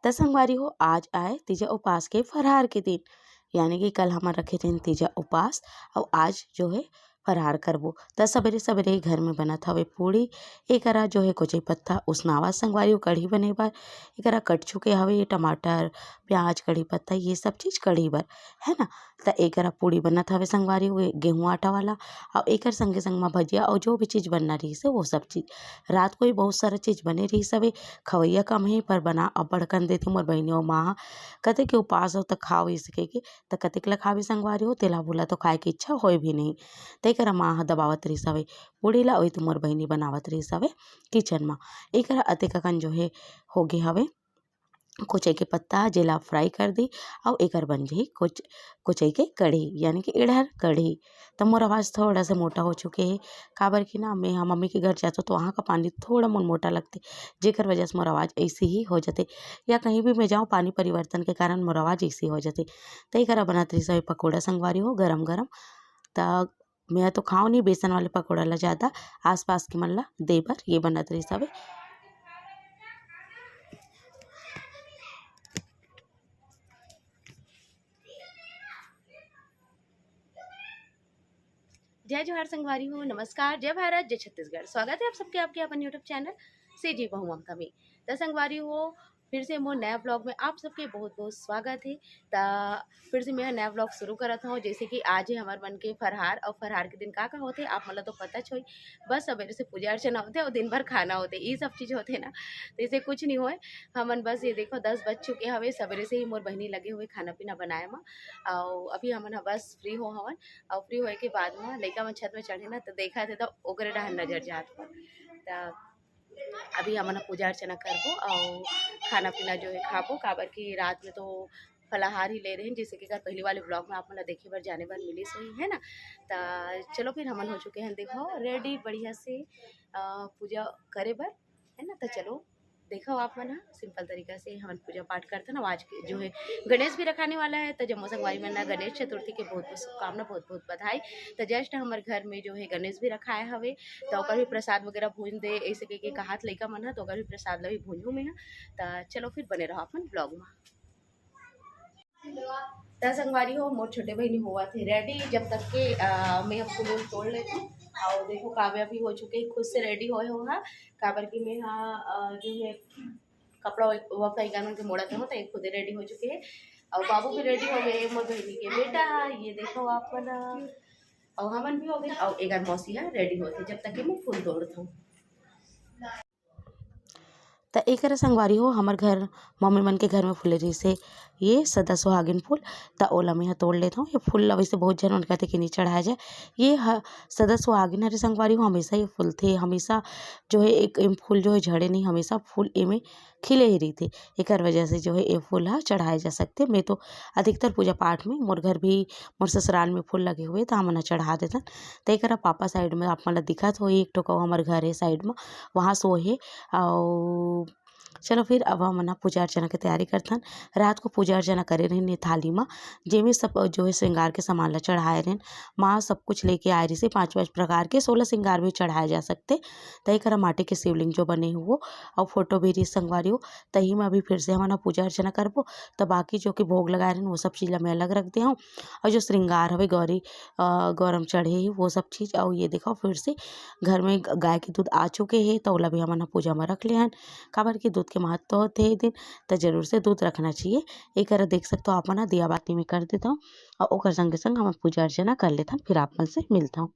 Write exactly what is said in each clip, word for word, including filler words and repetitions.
त संगवारी हो, आज आए तीजा उपास के फरहार के दिन, यानी कि कल हमन रखे रहेन तीजा उपास, अउ आज जो है फरहार करबो। त सबेरे सबेरे घर में बनत हवे पूड़ी, एकरा जो है कोचई पत्ता उसनावा संगवारी हो कढ़ी बने बर, एकरा कट चुके हवे टमाटर, प्याज, कढ़ी पत्ता, ये सब चीज कढ़ी बर, है ना। त एकरा पूड़ी बनत हवे संगवारी हो, गेहूं आटा वाला, अउ एकर संगे संग म भजिया अउ जो भी चीज बनना रहिस हे, वो सब चीज। रात को ही बहुत सारा चीज बने रहिस हवे, खवैया कम हे, पर बना अब्बड़ कन देथे मोर बहिनी अउ माँ ह। कथे कि उपास हो त खाओ, इसे कहिके, त कतेक ल खाबे संगवारी हो, तेला भूला तो खाए के इच्छा होए भी नहीं। त एकरा माँ ह दबावत रहिस हवे पूड़ी ला, ओही तो मोर बहिनी बनावत रहिस हवे किचन म। एकरा अतेक अकन जो हे होगे हवे कोचई के पत्ता, जेला फ्राई कर दी, अउ एकर बन जही कोच-, कोचई के कढ़ी, यानी कि इड़हर कढ़ी। त मोर आवाज थोड़ा सा मोटा हो चुके हे, काबर कि ना, मैं ह मम्मी के घर जाथों, तो वहाँ का पानी थोड़ा मोर मोटा लगथे, जेकर वजह से मोर आवाज ऐसे ही हो जाथे, या कहीं भी मैं जाऊँ, पानी परिवर्तन के कारण मोर आवाज ऐसे ही हो जाथे। त एकरा बनत रहिस हवे पकोड़ा संगवारी हो, गरम गरम। त मैं ह तो खाओ नहीं बेसन वाले पकोड़ा ला, ज्यादा आसपास के मन ला दे बर ये बनत रहिस हवे। जय जोहार संगवारी हो, नमस्कार, जय भारत, जय छत्तीसगढ़। स्वागत है आप सबके आपके अपन YouTube चैनल से जी बहू ममता में। त संगवारी हो, फिर से मोर नया ब्लॉग में आप सबके बहुत बहुत स्वागत है। त फिर से मैं नया ब्लॉग शुरू करत हूँ। जैसे कि आज है हमार मन के फरहार, और फरहार के दिन का का होथे आप मन ला तो पता होही। बस सवेरे से पूजा अर्चना होथे और दिन भर खाना होथे, ये सब चीज होथे ना, तो इसे कुछ नहीं होए। हमन बस ये देखो दस बज चुके हवे, सवेरे से ही मोर बहिनी लगे हुए खाना पीना बनाए म, और अभी हमन ह बस फ्री हो हवन। और फ्री होए के बाद म लइका मन छत में चढ़े ना, तो देखा थे तो ओकरे डहर नजर जात बा। त अभी हमन ह पूजा अर्चना करबो अउ खाना पीना जो है खाबो, काबर कि रात में तो फलाहार ही ले रहे हैं, जैसे कि अगर पहली वाले ब्लॉग में आप मन ला देखे बर जाने बर मिलिस होही, है ना। त चलो फिर हमन हो चुके हैं, देखो रेडी बढ़िया से अ, पूजा करे बर, है ना। त चलो देखो आप मन ह सिंपल तरीका से हमन पूजा पाठ करथन। अउ आज के जो है गणेश भी रखाने वाला है, त जम्मो संगवारी मन ला गणेश चतुर्थी के बहुत बहुत शुभकामना, बहुत बहुत बधाई। त जस्ट हमर घर में जो है गणेश भी रखाए हवे, त ओकर भी प्रसाद वगैरह भूंज दे, ऐसे कह के कहात लइका मन ह, त ओकर भी प्रसाद ला भी भूंजू में ह। त चलो फिर बने रहो अपन ब्लॉग में। त संगवारी हो, मोर छोटे बहिनी होवत हे रेडी, जब तक के अ, मैं अब फूल तोड़ लेती हूँ। और देखो काव्या भी हो चुके हैं, खुद से रेडी होए हो हा, काबर कि मैं हा अ, जो है कपड़ा वपड़ा इगान के मोड़त हो, तो एक खुदे रेडी हो चुके हैं। और बाबू भी रेडी हो गए, मोर बहिनी के बेटा, ये देखो आप मन। और हमन भी हो गए, और एकर मौसी हा रेडी होते, जब तक कि मैं फूल तोड़त हूँ। त एकरे संगवारी हो, हमर घर मम्मी मन के घर में फूले रहिस हे ये सदा सुहागिन फूल, त ओला मैं ह तोड़ लेत हूँ। ये फूल ला वैसे बहुत झन मन कहते कि नहीं चढ़ाया जाए। ये ह-, सदा सुहागिन हरे संगवारी हो, हमेशा ये फूलथे, हमेशा जो है एक एम फूल जो है झड़े नहीं, हमेशा फूल एमे खिले ही रहिथे। एकर वजह से जो है ये फूल ह चढ़ाए जा सकथे। मैं तो अधिकतर पूजा पाठ में, मोर घर भी, मोर ससुराल में फूल लगे हुए, त हमन ह चढ़ा देथन। त एकरा पापा साइड में आप मन ला दिखत होही, एक ठो कऊ हमर घर हे साइड में, वहाँ सो हे। अउ चलो फिर अब हमन ह पूजा अर्चना के तैयारी करथन। रात को पूजा अर्चना करे रहिन ये थाली म, जेमे सब जो है श्रृंगार के सामान ला चढ़ाए रहिन। माँ सब कुछ लेके आए रहिस हे, पाँच पाँच प्रकार के सोलह श्रृंगार भी चढ़ाए जा सकथे। त एकरा माटी के शिवलिंग जो बने हे वो, अउ फोटो भी रहिस संगवारी हो। तही म अभी फिर से हमन ह पूजा अर्चना करबो। त बाकी जो कि भोग लगाए रहिन वो सब चीज ला मैं अलग रख दे हूँ। अउ जो श्रृंगार हवे गौरी, अ, गौरम चढ़े हे वो सब चीज। अउ ये देखो फिर से घर में ग-, गाय के दूध आ चुके हे, त ओला भी हमन ह पूजा म रख ले हन। काबर कि दूध के महत्व होथे ए दिन, त जरूर से दूध रखना चाहिए। एकरा देख सकथो आप मन ह दिया बाती में कर देथव, अउ ओकर संगे संग हमन पूजा अर्चना कर लेथन। फिर आप मन से मिलथव।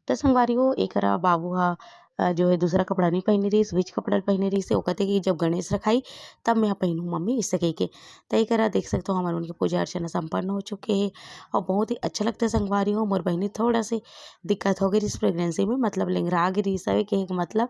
त संगवारी हो, एकरा बाबू ह, अ, जो है दूसरा कपड़ा नहीं पहने रहिस, which कपड़ा पहने रहिस हे, ओकर ते कि जब गणेश रखाई, तब मैं ह पहनहूँ मम्मी, इसे कहिके। त एकरा देख सकत हो, हमर मन के पूजा अर्चना संपन्न हो चुके हे और बहुत ही अच्छा लगता है संगवारी हो। मोर बहिनी थोड़ा से दिक्कत हो गई रहिस pregnancy में, मतलब लेंगरा गे रहिस हवे, कहे के मतलब,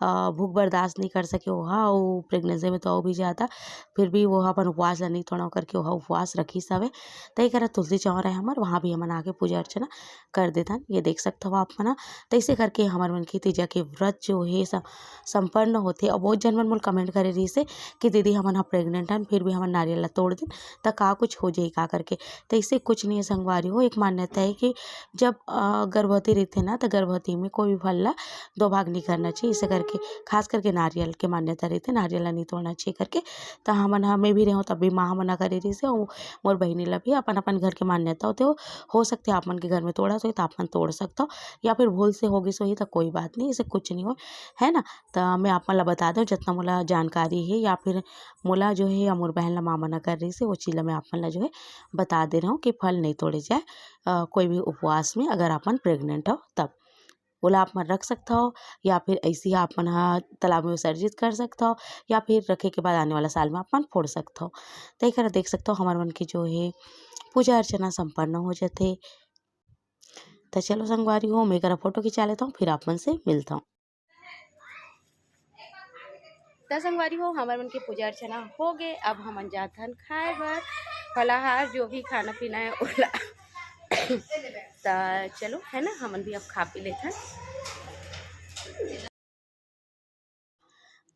अ, भूख बर्दाश्त नहीं कर सके ओहा, अउ pregnancy में तो अउ भी ज़्यादा, फिर भी वो अपन उपवास ला नहीं तोड़व करके ओहा उपवास रखिस हवे। त एकरा तुलसी चौरा है हमर, वहाँ भी हमन आके पूजा अर्चना कर देथन। ये देख सकत हव आप मन ह। तइसे करके हमर मन के तीजा के व्रत जो हे स-, संपन्न होथे। अउ बहुत झन मन मोला comment करे रहिस हे कि दीदी हमन ह pregnant हन, फिर भी हमन नारियल ला तोड़ देन, त का कुछ हो जाही का करके। तइसे कुछ नहीं है संगवारी हो, एक मान्यता है कि जब, अ, गर्भवती रहिथे ना, त गर्भवती में कोई भी फल ला दो भाग नहीं करना चाहिए। इसे करके खास करके नारियल के मान्यता रहिथे, नारियल ला नहीं तोड़ना चाहिए करके। त हमन ह, मैं भी रहेंव तब भी माँ ह मना करे रहिस हे, अउ मोर बहिनी ला भी अपन अपन घर के मान्यता होथे, हो सकथे आप मन के घर में तोड़त होही त आप मन तोड़ सकथव, या फिर भूल से हो गिस होही त कोई बात नहीं, इसे कुछ नहीं होय, है ना। त मैं आप मन ला बता देंव जतना मोला जानकारी हे, या फिर मोला जो है या मोर बहन ला माँ मना कर रहिस हे, वो चीज ला मैं आप मन ला जो है बता दे रहा हूँ कि फल नहीं तोड़े जाए, अ, कोई भी उपवास में अगर आप मन pregnant हो तब। ओला आप मन रख सकथव, या फिर ऐसे ही आप मन ह तालाब में विसर्जित कर सकथव, या फिर रखे के बाद आने वाला साल में आप मन फोड़ सकथव। त एकरा देख सकथव, हमर मन के जो है पूजा अर्चना संपन्न हो जाथे। त चलो संगवारी हो, मैं एकरा फोटो खिंचा लेथव, फिर आप मन से मिलथव। त संगवारी हो, हमर मन के पूजा अर्चना हो गे, अब हमन जाथन खाए बर फलाहार, जो भी खाना पीना है ओला। त चलो, है ना, हमन भी अब खा पी लेथन।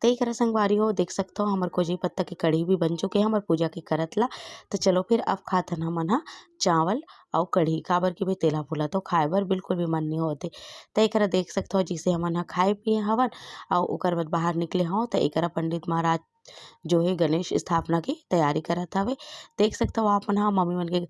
त एकरा संगवारी हो, देख सकथव, हमर कोजई पत्ता के कढ़ी भी बन चुके हे हमर पूजा के करत ला। त चलो फिर अब खाथन हमन ह चावल अउ कढ़ी, काबर कि भाई तेला फूला तो खाए बर बिल्कुल भी मन नहीं होते। त एकरा देख सकथव, जिसे हमन ह खाए पिए हवन अउ ओकर बाद बाहर निकले हव, त एकरा पंडित महाराज जो है गणेश स्थापना की तैयारी करत हवे। देख सकथव आप मन ह, मम्मी मन के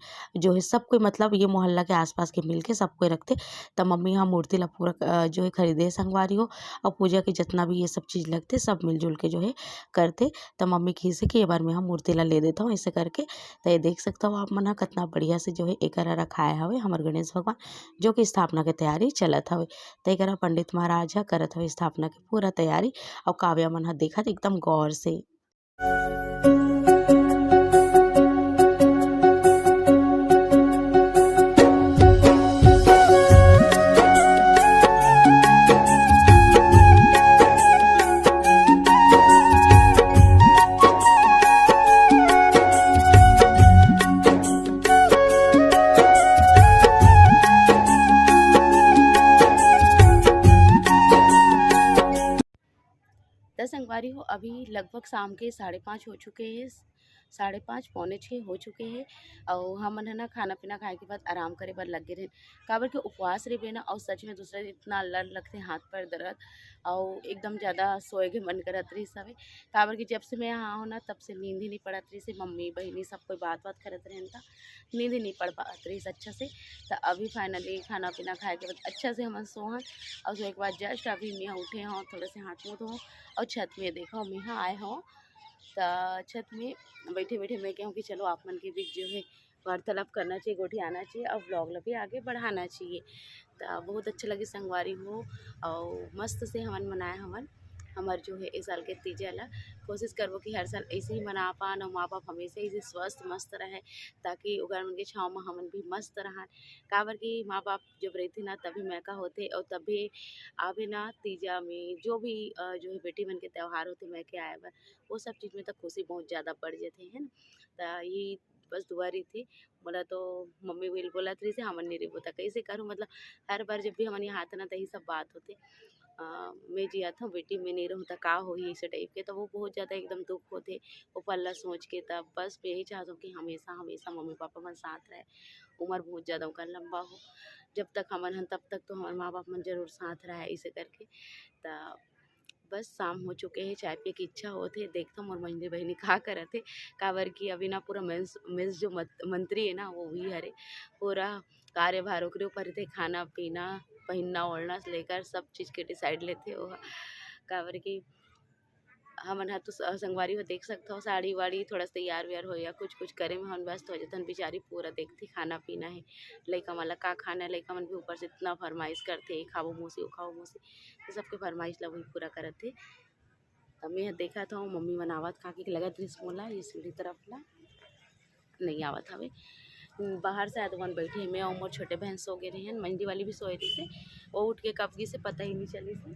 जो है सब कोई, मतलब ये मोहल्ला के आसपास के मिल के सब कोई रखथे। त मम्मी ह मूर्ति ला पूरा, अ, जो है खरीदे संगवारी हो, अउ पूजा के जितना भी ये सब चीज लगथे सब मिलजुल के जो है करथे। त मम्मी कहिस हे कि ये बार मैं ह मूर्ति ला ले देथव ऐसे करके। त ये देख सकथव आप मन ह, कितना बढ़िया से जो है एकरा रखाए हवे हमर गणेश भगवान, जो कि स्थापना के तैयारी चलत हवे। त एकरा पंडित महाराज ह करत हवे स्थापना के पूरा तैयारी, अउ काव्या मन ह देखत एकदम गौर से। त संगवारी हो, अभी लगभग शाम के साढ़े पाँच हो चुके हे, साढ़े पाँच, पौने छः हो चुके हे, अउ हमन ह ना खाना पीना खाए के बाद आराम करे बर लग गे रहेन, काबर के उपवास रहिबे ना, अउ सच में दूसरा दिन इतना लर लगथे, हाथ पैर दर्द, अउ एकदम ज़्यादा सोए के मन करत रहिस हवे, काबर कि जब से मैं यहाँ हूँ ना, तब से नींद ही नहीं पड़त रहिस हे। मम्मी, बहिनी सब कोई बात बात करत रहेन, त नींद ही नहीं पड़ पात रहिस अच्छा से। त अभी finally खाना पीना खाए के बाद अच्छा से हमन सोहन, अउ सोए के बाद just अभी मैं उठे हूँ, थोड़ा से हाथ मुँह धोहूँ अउ छत में देखो मैं यहाँ आए हूँ। त छत में बैठे बैठे मैं कहूँ कि चलो आप मन के बीच जो है वार्तालाप करना चाहिए, गोठियाना चाहिए अउ vlog ला भी आगे बढ़ाना चाहिए। त बहुत अच्छा लगे संगवारी हो, अउ मस्त से हमन मनाए हवन हमर जो है ए साल के तीजा ला। कोशिश करबो कि हर साल ऐसे ही मना पान, अउ माँ बाप हमेशा ऐसे स्वस्थ मस्त रहे, ताकि ओकर मन के छाँव में हमन भी मस्त रहन। काबर कि माँ बाप जब रहिथे ना, तभी मयका होथे, अउ तभी आवे ना तीजा में जो भी, अ, जो है बेटी मन के त्योहार होथे मयके आए बर, वो सब चीज में तो खुशी बहुत ज़्यादा बढ़ जाथे, है ना। त यही बस दुआ रहिथे। मोला तो मम्मी बिल बोलत रहिसे, "हमन नहीं रहिबो त कइसे करूँ?" मतलब हर बार जब भी हमन यहाँ आथन ना, त यही सब बात होथे। अ, "मैं जियात हूँ बेटी, मैं नहीं रहूँ त का होही?" ऐसे type के, त वो बहुत ज़्यादा एकदम दुख होथे वो पल ला सोच के। तब बस मैं यही चाहत हूँ कि हमेशा, हमेशा मम्मी पापा मन साथ रहे, उम्र बहुत ज़्यादा उनका लंबा हो। जब तक हमन हन, तब तक तो हमर माँ बाप मन जरूर साथ रहे, ऐसे करके। त बस शाम हो चुके हे, चाय पिए के इच्छा होत हे। देखथव मोर मंझली बहिनी का करत हे, काबर कि अभी ना पूरा मेंस, मेंस जो मत-, मंत्री हे ना, वो ही हरे। पूरा कार्यभार ओकरे ऊपर रहिथे, खाना पीना, पहिनना ओढ़ना से लेकर सब चीज के decide लेथे वो ह। काबर कि हमन ह तो स-, संगवारी हो देख सकथव, साड़ी वाड़ी थोड़ा सा तैयार वैयार हो या कुछ कुछ करे में हमन व्यस्त हो जाथन। बेचारी पूरा देखथे खाना पीना हे, लइका मन ला का खाना हे, लइका मन भी ऊपर से इतना फरमाइश करथे, "ये खाबो मौसी, वो खाबो मौसी", तो सबके फरमाइश ला वही पूरा करत हे। त मैं ह देखत हव, मम्मी मन आवत काके लगत रहिस मोला, ये सीढ़ी तरफ ला नइ आवत हवे। बाहर से आए तो मन बैठे हे, मैं अउ मोर छोटे बहन सो गे रहिन, मंडी वाली भी सोए रहिस हे, वो उठ के कब गिस हे पता ही नइ चलिस हे।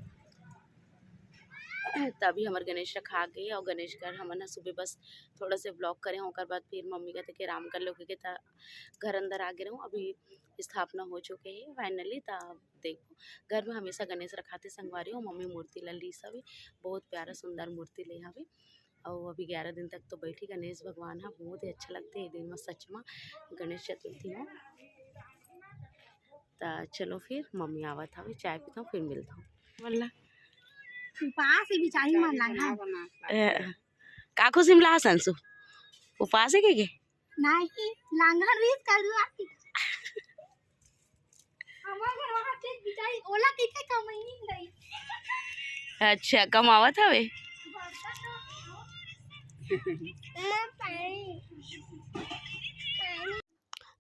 त अभी हमर गणेश रखा गे अउ गणेश घर हमन ह सुबह बस थोड़ा से vlog करे हव, ओकर बाद फिर मम्मी कहते कि आराम कर लो, क्योंकि त घर अंदर आ गे रहूँ, अभी स्थापना हो चुके हे finally। त देखो, घर में हमेशा गणेश रखाथे संगवारी हो, मम्मी मूर्ति ला लीस हवे, बहुत प्यारा सुंदर मूर्ति ले हवे। अउ अभी ग्यारह दिन तक तो बैठी गणेश भगवान ह, बहुत ही अच्छा लगथे ये दिन म सच म, गणेश चतुर्थी म। त चलो फिर मम्मी आवत हवे, चाय पीथव, फिर मिलथव। बोलना। उपास ही बिचारी मन लांघा। ए, का खुशी मिला हस अंशु? उपास हे के, के? नहीं, लांघा रीत करुआ। हमर घर वहाँ के बिचारी ओला कइसे कमैनी नहीं। अच्छा, कमावत हवे?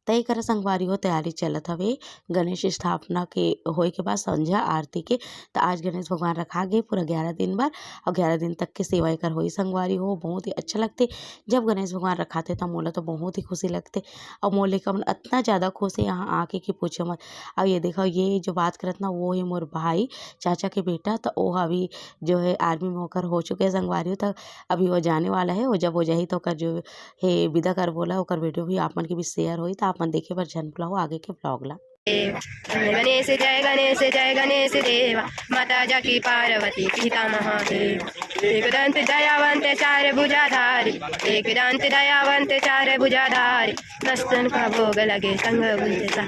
त एकर संगवारी हो तैयारी चलत हवे गणेश स्थापना के होए के बाद संझा आरती के। त आज गणेश भगवान रखा गे पूरा ग्यारह दिन बर, अउ ग्यारह दिन तक के सेवा एकर होई संगवारी हो। बहुत ही अच्छा लगथे जब गणेश भगवान रखाथे, त मोला तो बहुत ही खुशी लगथे। अउ मोर लइका मन अतना ज़्यादा खुश हे यहाँ आके कि पूछो मत। अउ ये देखो, ये जो बात करत ना, वो हे मोर भाई, चाचा के बेटा, त वो अभी जो है army में ओकर हो चुके हे संगवारी हो, त अभी वो जाने वाला है। वो जब हो जाही त ओकर जो हे विदा करबो ला, ओकर video भी आप मन के बीच share होई, त आप मन देखे बर झन भुलाहू आगे के vlog ला। गणेश जय गणेश जय गणेश देवा, माता जाकी पार्वती पिता महादेव। एक दंत दयावंत चार भुजाधारी, एक दंत दयावंत चार भुजाधारी। मस्तन का भोग लगे संग बुझता,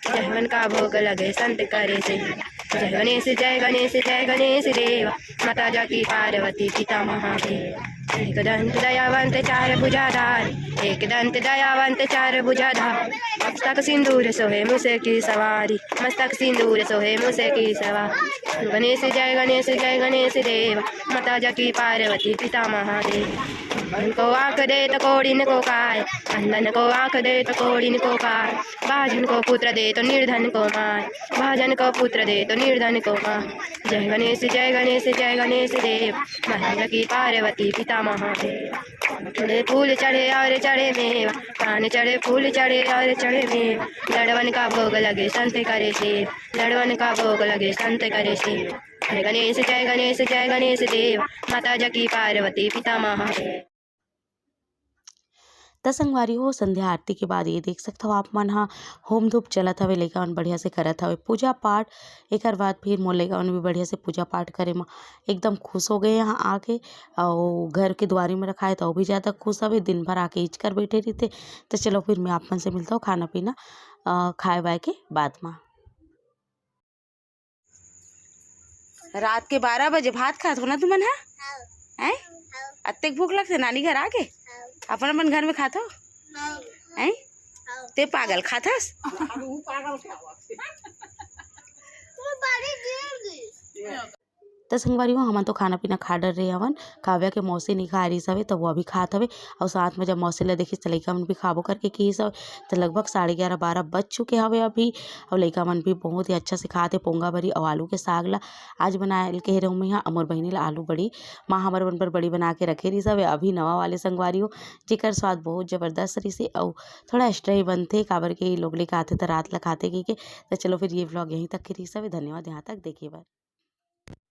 जहवन का भोग लगे संत करे से। जय गणेश जय गणेश जय गणेश देवा, माता जाकी पार्वती पिता महादेव। एक दंत दयावंत चार भुजाधारी, एक दंत दयावंत चार भुजाधारी। मस्तक सिंदूर सोहे मुसे की सवारी, मस्तक सिंदूर सोहे मुसे की सवारी। गणेश जय गणेश जय गणेश देवा, माता जाकी पार्वती पिता महादेव। अंधन को आँख दे तो कोढ़िन को काय, अंधन को आँख दे तो कोढ़िन को काय। बाझन को पुत्र दे तो निर्धन को माय, बाझन को पुत्र दे तो निर्धन को माय। जय गणेश जय गणेश जय गणेश देव, माता जाकी पार्वती पिता महादेव। चढ़े फूल चढ़े और चढ़े मेवा, पान चढ़े फूल चढ़े और चढ़े मेवा। लड़वन का भोग लगे संत करे सेवा, लड़वन का भोग लगे संत करे सेवा। जय गणेश जय गणेश जय गणेश देवा, माता जाकी पार्वती पिता महादेव। त संगवारी हो, संध्या आरती के बाद ये देख सकथव आप मन ह, होम धूप चलत हवे, लइका मन बढ़िया से करत हवे पूजा पाठ। एकर बाद फिर मोर लइका मन भी बढ़िया से पूजा पाठ करे म एकदम खुश हो गए यहाँ आके, अउ घर के दुआरी में रखाए त अउ भी ज़्यादा खुश हवे। दिन भर आके इचकर बैठे रहिथे। त चलो फिर मैं आप मन से मिलता हूँ खाना पीना, अ, खाए बाए के बाद मा। रात के बारह बजे भात खात हो ना तुमन ह? हैं? अतेक भूख लगथे नानी घर आके? अपन अपन घर में खात हो? हैं? ते पागल खाथस? त संगवारी हो, हमन तो खाना पीना खा डर रहे हवन। काव्या के मौसी नइ खाए रहिस हवे, त वो अभी खात हवे। अउ साथ में जब मौसी ला देखिस, त लइका मन भी खाबो करके किहिस हवे। त लगभग साढ़े ग्यारह, बारह बज चुके हवे अभी। अउ लइका मन भी बहुत ही अच्छा से खात हे पोंगा बरी अउ आलू के साग ला। आज बनाए ल कहे रहूँ मैं ह, अउ मोर बहिनी ला आलू बड़ी। माँ हमर मन बर बड़ी बना के रखे रहिस हवे, अभी नवा वाले संगवारी हो, जेकर स्वाद बहुत जबरदस्त रहिस हे। अउ थोड़ा extra ही बनथे, काबर के लोग लइका आथे त रात ला खाथे कहिके। त चलो फिर ये vlog यहीं तक के रहिस हवे। धन्यवाद यहाँ तक देखे बर।